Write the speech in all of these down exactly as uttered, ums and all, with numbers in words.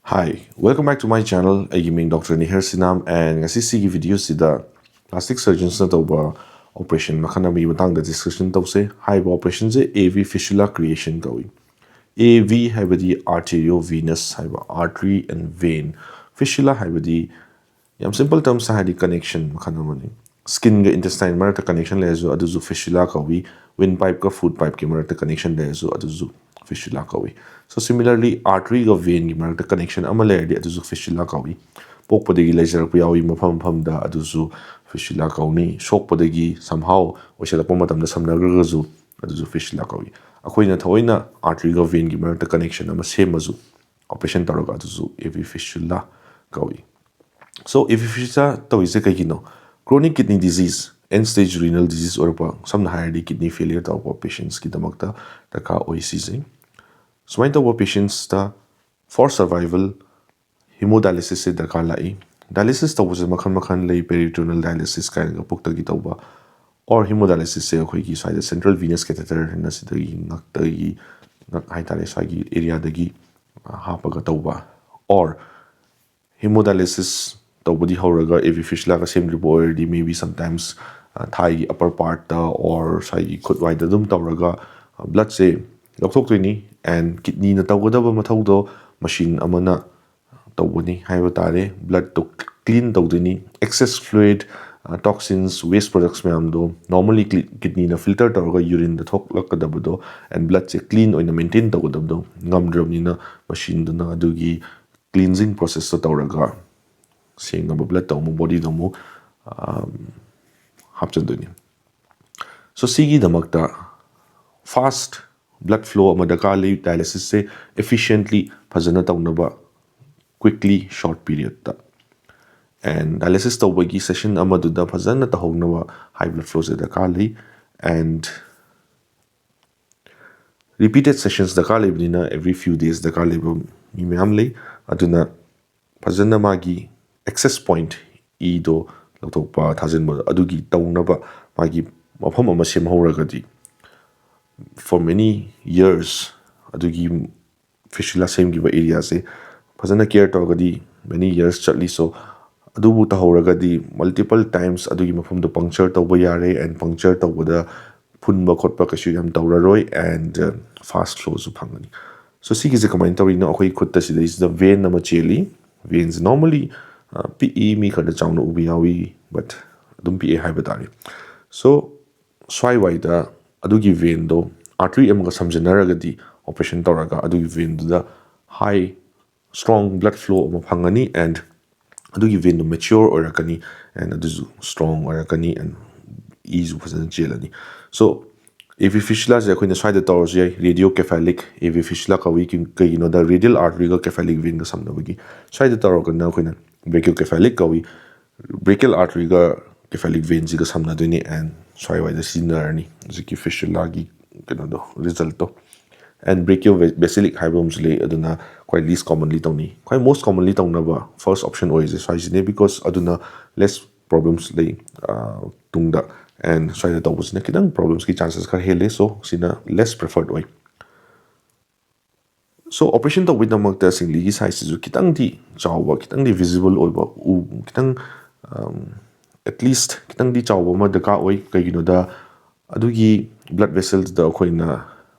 Hi, welcome back to my channel. ꯑꯩꯒꯤ ꯃꯤꯡ Doctor ꯅꯤꯍꯔ ꯁꯤꯅꯥꯝ, and ꯉꯁꯤ ꯁꯤꯒꯤ video ꯁꯤꯗ plastic surgeons ꯅ ꯇꯧꯕ operation ꯃꯈꯜ ꯑꯃꯒꯤ ꯃꯇꯥꯡꯗ discussion ꯇꯧꯁꯦ꯫ ꯍꯥꯏꯔꯤꯕ operation say A V fistula creation ꯀꯧꯏ꯫ A V ꯍꯥꯏꯕꯗꯤ arteriovenous ꯍꯥꯏꯕ, artery and vein꯫ Fistula ꯍꯥꯏꯕꯗꯤ, ꯌꯥꯝ simple terms ꯍꯥꯏꯔꯗꯤ, connection ꯃꯈꯜ ꯑꯃꯅꯤ꯫ Skin ꯒ intestine ꯃꯔꯛꯇ connection ꯂꯩꯔꯁꯨ ꯑꯗꯨꯁꯨ fistula ꯀꯧꯏ꯫ Windpipe ꯀ food pipe ꯀꯤ ꯃꯔꯛꯇ connection ꯂꯩꯔꯁꯨ ꯑꯗꯨꯁꯨ fistula ꯀꯧꯏ꯫ So similarly, artery ꯒ vein ꯒꯤ ꯃꯔꯛꯇ connection ꯑꯃ ꯂꯩꯔꯗꯤ ꯑꯗꯨꯁꯨ fistula ꯀꯧꯏ꯫ ꯄꯣꯛꯄꯗꯒꯤ ꯂꯩꯖꯔꯛꯄ ꯌꯥꯎꯏ ꯃꯐꯝ ꯃꯐꯝꯗ, ꯑꯗꯨꯁꯨ fistula ꯀꯧꯅꯤ꯫ ꯁꯣꯛꯄꯗꯒꯤ somehow ꯑꯣꯏꯁꯜꯂꯛꯄ ꯃꯇꯝꯗ ꯁꯝꯅꯈ꯭ꯔꯒꯁꯨ ꯑꯗꯨꯁꯨ fistula ꯀꯧꯏ꯫ ꯑꯩꯈꯣꯏꯅ ꯊꯑꯣꯏꯅ artery ꯒ vein ꯒꯤ ꯃꯔꯛꯇ connection ꯑꯃ ꯁꯦꯝꯃꯁꯨ, operation ꯇꯧꯔꯒ, ꯑꯗꯨꯁꯨ A V fistula ꯀꯧꯏ꯫ So A V fistula ꯇꯧꯔꯤꯁꯦ ꯀꯩꯒꯤꯅꯣ? Chronic kidney disease, end stage renal disease ꯑꯣꯏꯔꯛꯄ, ꯁꯝꯅ ꯍꯥꯏꯔꯗꯤ kidney failure ꯇꯧꯔꯛꯄ patients ꯀꯤꯗꯃꯛꯇ ꯗꯔꯀꯥꯔ ꯑꯣꯏ ꯁꯤꯁꯦ꯫ ꯁꯨꯃꯥꯏꯅ ꯇꯧꯕ patients ꯇ for survival hemodialysis ꯁꯦ ꯗꯔꯀꯥꯔ ꯂꯥꯛꯏ꯫ Dialysis ꯇꯧꯕꯁꯦ ꯃꯈꯜ ꯃꯈꯜ ꯂꯩ, peritoneal dialysis ꯀꯥꯏꯅꯒ ꯄꯨꯛꯇꯒꯤ ꯇꯧꯕ, or hemodialysis ꯁꯦ ꯑꯩꯈꯣꯏꯒꯤ ꯁ꯭ꯋꯥꯏꯗ central venous catheter ꯍꯥꯏꯅ ꯁꯤꯗꯒꯤ ꯉꯛꯇꯒꯤ, ꯉꯛ ꯍꯥꯏꯇꯥꯔꯦ, ꯁ꯭ꯋꯥꯏꯒꯤ area ꯗꯒꯤ, ꯑ, ꯍꯥꯞꯄꯒ ꯇꯧꯕ, or hemodialysis ꯇꯧꯕꯗꯤ ꯍꯧꯔꯒ A V fistula ꯒ ꯁꯦꯝꯗ꯭ꯔꯤꯕ ꯑꯣꯏꯔꯗꯤ, maybe sometimes, ꯑ, ꯊꯥꯏꯒꯤ upper part ꯇ or ꯁ꯭ꯋꯥꯏꯒꯤ ꯈꯨꯠꯋꯥꯏꯗ ꯑꯗꯨꯝ ꯇꯧꯔꯒ, ꯑ, blood ꯁꯦ ꯂꯧꯊꯣꯛꯇꯣꯏꯅꯤ꯫ And kidney ꯅ ꯇꯧꯒꯗꯕ ꯃꯊꯧꯗꯣ machine ꯑꯃꯅ ꯇꯧꯕꯅꯤ ꯍꯥꯏꯕ ꯇꯥꯔꯦ꯫ Blood ꯇꯣ clean ꯇꯧꯗꯣꯏꯅꯤ꯫ Excess fluid, ꯑ, toxins, waste products ꯃꯌꯥꯝꯗꯣ normally cli-, kidney ꯅ filter ꯇꯧꯔꯒ urine the ꯊꯣꯛꯂꯛꯀꯗꯕꯗꯣ and blood say clean ꯑꯣꯏꯅ maintain ꯇꯧꯒꯗꯕꯗꯣ ꯉꯝꯗ꯭ꯔꯕꯅꯤꯅ, machine ꯗꯨꯅ ꯑꯗꯨꯒꯤ cleansing process ꯇꯣ ꯇꯧꯔꯒ ꯁꯦꯡꯅꯕ blood ꯇꯣ ꯑꯃꯨꯛ body ꯗ ꯑꯃꯨꯛ, ꯑꯝ, ꯍꯥꯞꯆꯤꯟꯗꯣꯏꯅꯤ꯫ So ꯁꯤꯒꯤꯗꯃꯛꯇ fast blood flow ꯑꯃ ꯗꯔꯀꯥꯔ ꯂꯩ, dialysis ꯁꯦ efficiently ꯐꯖꯅ ꯇꯧꯅꯕ, quickly, short period ꯇ꯫ And dialysis ꯇꯧꯕꯒꯤ session ꯑꯃꯗꯨꯗ ꯐꯖꯅ ꯇꯧꯍꯧꯅꯕ high blood flow ꯁꯦ ꯗꯔꯀꯥꯔ ꯂꯩ꯫ And repeated sessions ꯗꯔꯀꯥꯔ ꯂꯩꯕꯅꯤꯅ, every few days ꯗꯔꯀꯥꯔ ꯂꯩꯕ ꯃꯤ ꯃꯌꯥꯝ ꯂꯩ꯫ ꯑꯗꯨꯅ ꯐꯖꯅ ꯃꯥꯒꯤ access point, ꯏꯗꯣ ꯂꯧꯊꯣꯛꯄ, ꯊꯥꯖꯤꯟꯕ, ꯑꯗꯨꯒꯤ ꯇꯧꯅꯕ ꯃꯥꯒꯤ ꯃꯐꯝ ꯑꯃ ꯁꯦꯝꯍꯧꯔꯒꯗꯤ, for many years ꯑꯗꯨꯒꯤ fistula ꯁꯦꯝꯈꯤꯕ area ꯁꯦ ꯐꯖꯅ ꯀꯦꯌꯔ ꯇꯧꯔꯒꯗꯤ many years ꯆꯠꯂꯤ꯫ So ꯑꯗꯨꯕꯨ ꯇꯧꯍꯧꯔꯒꯗꯤ multiple times ꯑꯗꯨꯒꯤ ꯃꯐꯝꯗꯣ puncture ꯇꯧꯕ ꯌꯥꯔꯦ, and puncture ꯇꯧꯕꯗ ꯐꯨꯟꯕ ꯈꯣꯠꯄ ꯀꯩꯁꯨ ꯌꯥꯝ ꯇꯧꯔꯔꯣꯏ, and fast flowꯁꯨ ꯐꯪꯒꯅꯤ꯫ So ꯁꯤꯒꯤꯁꯦ ꯀꯃꯥꯏꯅ ꯇꯧꯔꯤꯅꯣ? ꯑꯩꯈꯣꯏ ꯈꯨꯠꯇ ꯁꯤꯗꯩꯁꯤꯗ vein ꯑꯃ ꯆꯦꯜꯂꯤ꯫ Veinꯁꯦ normally ꯄꯤꯛꯏ, ꯃꯤ ꯈꯔꯗ ꯆꯥꯎꯅ ꯎꯕ ꯌꯥꯎꯏ, but ꯑꯗꯨꯝ ꯄꯤꯛꯑꯦ ꯍꯥꯏꯕ ꯇꯥꯔꯦ꯫ So ꯁ꯭ꯋꯥꯏꯋꯥꯏꯗ ꯑꯗꯨꯒꯤ veinꯗꯣ artery ꯑꯃꯒ ꯁꯝꯖꯟꯅꯔꯒꯗꯤ, operation ꯇꯧꯔꯒ ꯑꯗꯨꯒꯤ veinꯗꯨꯗ high strong blood flow ꯑꯃ ꯐꯪꯒꯅꯤ, and ꯑꯗꯨꯒꯤ veinꯗꯣ mature ꯑꯣꯏꯔꯛꯀꯅꯤ, and ꯑꯗꯨꯁꯨ strong ꯑꯣꯏꯔꯛꯀꯅꯤ, and ꯏꯁꯨ ꯐꯖꯅ ꯆꯦꯜꯂꯅꯤ꯫ So AV fistulaꯁꯦ ꯑꯩꯈꯣꯏꯅ ꯁ꯭ꯋꯥꯏꯗ ꯇꯧꯔꯁꯨ ꯌꯥꯏ, radiocephalic AV fistula ꯀꯧꯏ꯫ ꯀꯩ-, ꯀꯩꯒꯤꯅꯣꯗ radial arteryꯒ cephalic veinꯒ ꯁꯝꯅꯕꯒꯤ꯫ ꯁ꯭ꯋꯥꯏꯗ ꯇꯧꯔꯒꯅ ꯑꯩꯈꯣꯏꯅ brachiocephalic ꯀꯧꯏ꯫ Brachial arteryꯒ cephalic veinꯁꯤꯒ ꯁꯝꯅꯗꯣꯏꯅꯤ, and ꯁ꯭ꯋꯥꯏꯋꯥꯏꯗ ꯁꯤꯖꯤꯟꯅꯔꯅꯤ ꯍꯧꯖꯤꯛꯀꯤ fistulaꯒꯤ ꯀꯩꯅꯣꯗꯣ, resultꯗꯣ꯫ And brachiobasilic ꯍꯥꯏꯕ ꯑꯃꯁꯨ ꯂꯩ, ꯑꯗꯨꯅ ꯈ꯭ꯋꯥꯏ least commonly ꯇꯧꯅꯩ꯫ ꯈ꯭ꯋꯥꯏ most commonly ꯇꯧꯅꯕ first option ꯑꯣꯏꯔꯤꯁꯦ ꯁ꯭ꯋꯥꯏꯁꯤꯅꯦ, because ꯑꯗꯨꯅ less problems ꯂꯩ, ꯑꯥ, ꯇꯨꯡꯗ꯫ And ꯁ꯭ꯋꯥꯏꯗ ꯇꯧꯕꯁꯤꯅ ꯈꯤꯇꯪ problemsꯀꯤ chances ꯈꯔ ꯍꯦꯜꯂꯦ, so ꯁꯤꯅ less preferred ꯑꯣꯏ꯫ So operation ꯇꯧꯕꯒꯤꯗꯃꯛꯇ ꯁꯤꯡꯂꯤꯒꯤ sizeꯁꯤꯁꯨ ꯈꯤꯇꯪꯗꯤ ꯆꯥꯎꯕ, ꯈꯤꯇꯪꯗꯤ visible ꯑꯣꯏꯕ, ꯎ-, ꯈꯤꯇꯪ, ꯑꯝ, at least ꯈꯤꯇꯪꯗꯤ ꯆꯥꯎꯕ ꯑꯃ ꯗꯔꯀꯥꯔ ꯑꯣꯏ꯫ ꯀꯩꯒꯤꯅꯣꯗ ꯑꯗꯨꯒꯤ blood vesselꯗꯨꯗ ꯑꯩꯈꯣꯏꯅ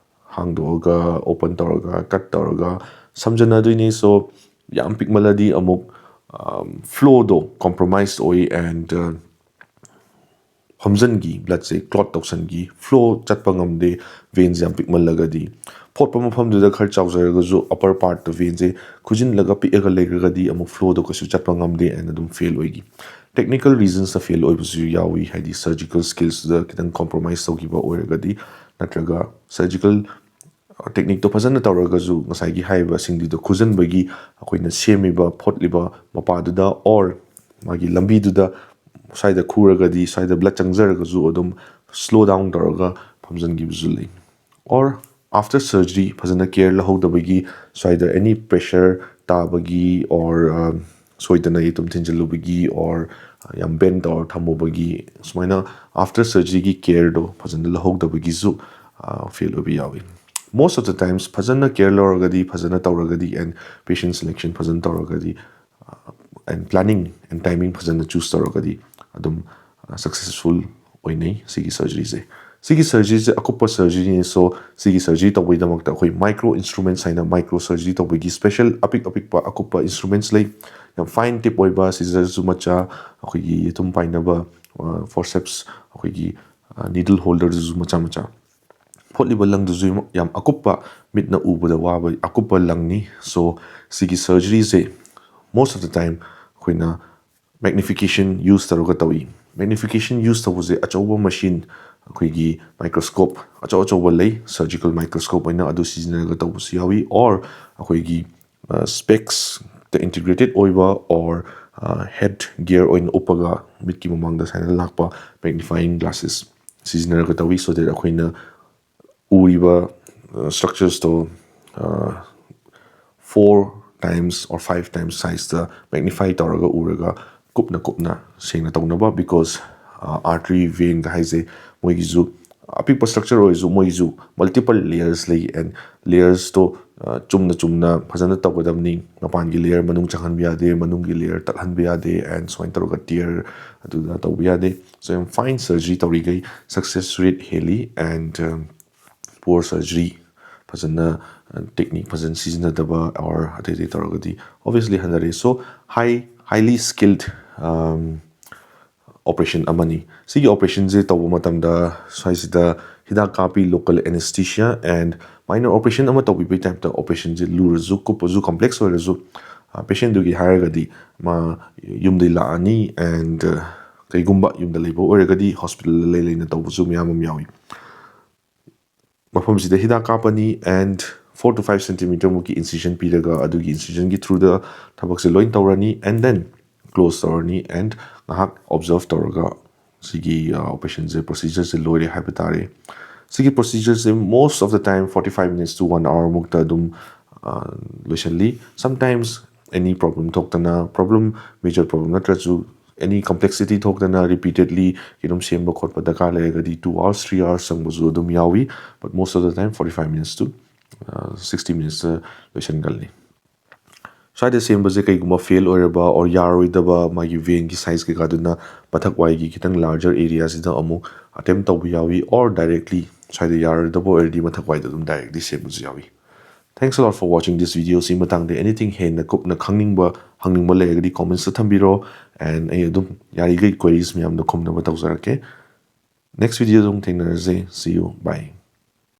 ꯍꯥꯡꯗꯣꯛꯑꯒ, open ꯇꯧꯔꯒ, cut ꯇꯧꯔꯒ ꯁꯝꯖꯟꯅꯗꯣꯏꯅꯤ꯫ So ꯌꯥꯝ ꯄꯤꯛꯃꯜꯂꯗꯤ ꯑꯃꯨꯛ, ꯑꯝ, flowꯗꯣ compromise ꯑꯣꯏ, and, ꯑ, ꯐꯝꯖꯟꯈꯤ, bloodꯁꯦ clot ꯇꯧꯁꯟꯈꯤ, flow ꯆꯠꯄ ꯉꯝꯗꯦ, veinꯁꯦ ꯌꯥꯝ ꯄꯤꯛꯃꯜꯂꯒꯗꯤ꯫ ꯐꯣꯠꯄ ꯃꯐꯝꯗꯨꯗ ꯈꯔ ꯆꯥꯎꯖꯔꯒꯁꯨ upper partꯇ veinꯁꯦ ꯈꯨꯖꯤꯜꯂꯒ ꯄꯤꯛꯑꯒ ꯂꯩꯈ꯭ꯔꯒꯗꯤ ꯑꯃꯨꯛ flowꯗꯣ ꯀꯩꯁꯨ ꯆꯠꯄ ꯉꯝꯗꯦ, and ꯑꯗꯨꯝ fail ꯑꯣꯏꯈꯤ꯫ Technical reasonsꯇ fail ꯑꯣꯏꯕꯁꯨ ꯌꯥꯎꯏ, ꯍꯥꯏꯗꯤ surgical skillsꯇ ꯈꯤꯇꯪ compromise ꯇꯧꯈꯤꯕ ꯑꯣꯏꯔꯒꯗꯤ, ꯅꯠꯇ꯭ꯔꯒ surgical techniqueꯇꯣ ꯐꯖꯅ ꯇꯧꯔꯒꯁꯨ ꯉꯁꯥꯏꯒꯤ ꯍꯥꯏꯔꯤꯕ ꯁꯤꯡꯂꯤꯗꯣ ꯈꯨꯖꯤꯟꯕꯒꯤ ꯑꯩꯈꯣꯏꯅ ꯁꯦꯝꯃꯤꯕ ꯐꯣꯠꯂꯤꯕ ꯃꯄꯥꯗꯨꯗ or ꯃꯥꯒꯤ ꯂꯝꯕꯤꯗꯨꯗ ꯁ꯭ꯋꯥꯏꯗ ꯈꯨꯔꯒꯗꯤ ꯁ꯭ꯋꯥꯏꯗ blood ꯆꯪꯖꯔꯒꯁꯨ ꯑꯗꯨꯝ slow down ꯇꯧꯔꯒ ꯐꯝꯖꯤꯟꯈꯤꯕꯁꯨ ꯂꯩ꯫ Or after surgery ꯐꯖꯅ care ꯂꯧꯍꯧꯗꯕꯒꯤ ꯁ꯭ꯋꯥꯏꯗ any pressure ꯇꯥꯕꯒꯤ or, ꯑ, ꯁꯣꯏꯗꯅ ꯌꯦꯇꯨꯝ ꯊꯤꯟꯖꯤꯜꯂꯨꯕꯒꯤ or ꯌꯥꯝ bend ꯇꯧꯔ ꯊꯝꯃꯨꯕꯒꯤ ꯁꯨꯃꯥꯏꯅ after surgeryꯒꯤ careꯗꯣ ꯐꯖꯅ ꯂꯧꯍꯧꯗꯕꯒꯤꯁꯨ, ꯑ, fail ꯑꯣꯏꯕ ꯌꯥꯎꯏ꯫ most of the times ꯐꯖꯅ care ꯂꯧꯔꯒꯗꯤ, ꯐꯖꯅ ꯇꯧꯔꯒꯗꯤ, and patient selection ꯐꯖꯅ ꯇꯧꯔꯒꯗꯤ, uh, and planning and timing ꯐꯖꯅ choose ꯇꯧꯔꯒꯗꯤ ꯑꯗꯨꯝ successful ꯑꯣꯏꯅꯩ ꯁꯤꯒꯤ surgeryꯁꯦ꯫ ꯁꯤꯒꯤ surgeryꯁꯦ ꯑꯀꯨꯞꯄ surgeryꯅꯤ꯫ So ꯁꯤꯒꯤ surgery ꯇꯧꯕꯒꯤꯗꯃꯛꯇ ꯑꯩꯈꯣꯏ micro instruments ꯍꯥꯏꯅ micro surgery ꯇꯧꯕꯒꯤ special ꯑꯄꯤꯛ ꯑꯄꯤꯛꯄ ꯑꯀꯨꯞꯄ instruments ꯂꯩ꯫ ꯌꯥꯝ fine tip ꯑꯣꯏꯕ scissors ꯁꯨ ꯃꯆꯥ, ꯑꯩꯈꯣꯏꯒꯤ ꯌꯦꯇꯨꯝ ꯄꯥꯏꯅꯕ forceps, ꯑꯩꯈꯣꯏꯒꯤ needle holder ꯗꯨꯁꯨ ꯃꯆꯥ ꯃꯆꯥ꯫ ꯐꯣꯠꯂꯤꯕ ꯂꯪꯗꯨꯁꯨ ꯌꯥꯝ ꯑꯀꯨꯞꯄ, ꯃꯤꯠꯅ ꯎꯕꯗ ꯋꯥꯕ ꯑꯀꯨꯞꯄ ꯂꯪꯅꯤ꯫ So ꯁꯤꯒꯤ surgeryꯁꯦ most of the time ꯑꯩꯈꯣꯏꯅ magnification use ꯇꯧꯔꯒ ꯇꯧꯏ꯫ Magnification use ꯇꯧꯕꯁꯦ ꯑꯆꯧꯕ machine, ꯑꯩꯈꯣꯏꯒꯤ microscope ꯑꯆꯧ ꯑꯆꯧꯕ ꯂꯩ, surgical microscope ꯑꯣꯏꯅ, ꯑꯗꯨ ꯁꯤꯖꯤꯟꯅꯔꯒ ꯇꯧꯕꯁꯨ ꯌꯥꯎꯏ, or ꯑꯩꯈꯣꯏꯒꯤ specs ꯇ integrated ꯑꯣꯏꯕ, or head gear ꯑꯣꯏꯅ ꯎꯞꯄꯒ ꯃꯤꯠꯀꯤ ꯃꯃꯥꯡꯗ ꯁꯨꯃꯥꯏꯅ ꯂꯥꯛꯄ magnifying glasses ꯁꯤꯖꯤꯟꯅꯔꯒ ꯇꯧꯏ, so that ꯑꯩꯈꯣꯏꯅ ꯎꯔꯤꯕ structures to four times or five times size ꯇ magnify ꯇꯧꯔꯒ ꯎꯔꯒ ꯀꯨꯞꯅ ꯀꯨꯞꯅ ꯁꯦꯡꯅ ꯇꯧꯅꯕ, because artery vein ꯒ ꯍꯥꯏꯁꯦ ꯃꯣꯏꯒꯤꯁꯨ ꯑꯄꯤꯛꯄ structure ꯑꯣꯏꯔꯁꯨ ꯃꯣꯏꯒꯤꯁꯨ multiple layers ꯂꯩ, and layers ꯇꯣ ꯆꯨꯝꯅ ꯆꯨꯝꯅ ꯐꯖꯅ ꯇꯧꯒꯗꯕꯅꯤ꯫ ꯃꯄꯥꯟꯒꯤ layer ꯃꯅꯨꯡ ꯆꯪꯍꯟꯕ ꯌꯥꯗꯦ, ꯃꯅꯨꯡꯒꯤ layer ꯇꯠꯍꯟꯕ ꯌꯥꯗꯦ, and ꯁꯨꯃꯥꯏꯅ ꯇꯧꯔꯒ tear ꯑꯗꯨꯗ ꯇꯧꯕ ꯌꯥꯗꯦ꯫ So ꯌꯥꯝ fine surgery ꯇꯧꯔꯤꯈꯩ success rate ꯍꯦꯜꯂꯤ, and poor surgery, ꯐꯖꯅ technique ꯐꯖꯅ ꯁꯤꯖꯤꯟꯅꯗꯕ or ꯑꯇꯩ ꯑꯇꯩ ꯇꯧꯔꯒꯗꯤ obviously ꯍꯟꯊꯔꯛꯏ꯫ So high, highly skilled operation ꯑꯃꯅꯤ꯫ ꯁꯤꯒꯤ operation ꯁꯦ ꯇꯧꯕ ꯃꯇꯝꯗ ꯁ꯭ꯋꯥꯏꯁꯤꯗ ꯍꯤꯗꯥꯛ ꯀꯥꯞꯄꯤ, local anesthesia, and minor operation ꯑꯃ ꯇꯧꯕꯤꯕꯒꯤ type ꯇ operation ꯁꯦ ꯂꯨꯔꯁꯨ, ꯀꯨꯞꯄꯁꯨ, complex ꯑꯣꯏꯔꯁꯨ, patient ꯇꯨꯒꯤ ꯍꯥꯏꯔꯒꯗꯤ ꯃꯥ ꯌꯨꯝꯗꯒꯤ ꯂꯥꯛꯑꯅꯤ, and ꯀꯩꯒꯨꯝꯕ ꯌꯨꯝꯗ ꯂꯩꯕ ꯑꯣꯏꯔꯒꯗꯤ hospital ꯗ ꯂꯩ ꯂꯩꯅ ꯇꯧꯕꯁꯨ ꯃꯌꯥꯝ ꯑꯃ ꯌꯥꯎꯏ꯫ ꯃꯐꯝꯁꯤꯗ ꯍꯤꯗꯥꯛ ꯀꯥꯞꯄꯅꯤ, and four to five centimeter ꯃꯨꯛꯀꯤ incision ꯄꯤꯔꯒ ꯑꯗꯨꯒꯤ incision ꯒꯤ through ꯗ ꯊꯕꯛꯁꯦ ꯂꯣꯏ ꯇꯧꯔꯅꯤ, and then close ꯇꯧꯔꯅꯤ, and ꯉꯥꯏꯍꯥꯛ observe ꯇꯧꯔꯒ ꯁꯤꯒꯤ operation ꯁꯦ, procedure ꯁꯦ ꯂꯣꯏꯔꯦ ꯍꯥꯏꯕ ꯇꯥꯔꯦ꯫ ꯁꯤꯒꯤ procedure say most of the time forty five minutes to one hour ꯃꯨꯛꯇ ꯑꯗꯨꯝ ꯂꯣꯏꯁꯤꯜꯂꯤ꯫ Sometimes any problem ꯊꯣꯛꯇꯅ, problem, major problem ꯅꯠꯇ꯭ꯔꯁꯨ any complexity ꯊꯣꯛꯇꯅ repeatedly ꯀꯩꯅꯣꯝ ꯁꯦꯝꯕ ꯈꯣꯠꯄ ꯗꯔꯀꯥꯔ ꯂꯩꯔꯒꯗꯤ two hours three hours ꯆꯪꯕꯁꯨ ꯑꯗꯨꯝ ꯌꯥꯎꯏ, but most of the time forty five minutes to sixty minutes ꯂꯣꯏꯁꯤꯟꯒꯜꯂꯤ꯫ ꯁ꯭ꯋꯥꯏꯗ ꯁꯦꯝꯕꯁꯦ ꯀꯩꯒꯨꯝꯕ fail ꯑꯣꯏꯔꯕ or ꯌꯥꯔꯣꯏꯗꯕ ꯃꯥꯒꯤ ventꯒꯤ size ꯀꯩꯀꯥꯗꯨꯅ ꯃꯊꯛ ꯋꯥꯏꯒꯤ ꯈꯤꯇꯪ larger areaꯁꯤꯗ ꯑꯃꯨꯛ attempt ꯇꯧꯕ ꯌꯥꯎꯏ, or directly ꯁ꯭ꯋꯥꯏꯗ ꯌꯥꯔꯣꯏꯗꯕ ꯑꯣꯏꯔꯗꯤ ꯃꯊꯛ ꯋꯥꯏꯗ ꯑꯗꯨꯝ directly ꯁꯦꯝꯕꯁꯨ ꯌꯥꯎꯏ꯫ Thanks a lot for watching this video꯫ ꯁꯤ ꯃꯇꯥꯡꯗ anything ꯍꯦꯟꯅ ꯀꯨꯞꯅ ꯈꯪꯅꯤꯡꯕ ꯍꯪꯅꯤꯡꯕ ꯂꯩꯔꯒꯗꯤ commentsꯇ ꯊꯝꯕꯤꯔꯣ, and ꯑꯩ ꯑꯗꯨꯝ ꯌꯥꯔꯤꯈꯩ queries ꯃꯌꯥꯝꯗꯣ ꯈꯨꯝꯅꯕ ꯇꯧꯖꯔꯛꯀꯦ꯫ Next videoꯗ ꯑꯃꯨꯛ ꯊꯦꯡꯅꯔꯁꯦ꯫ See you, bye꯫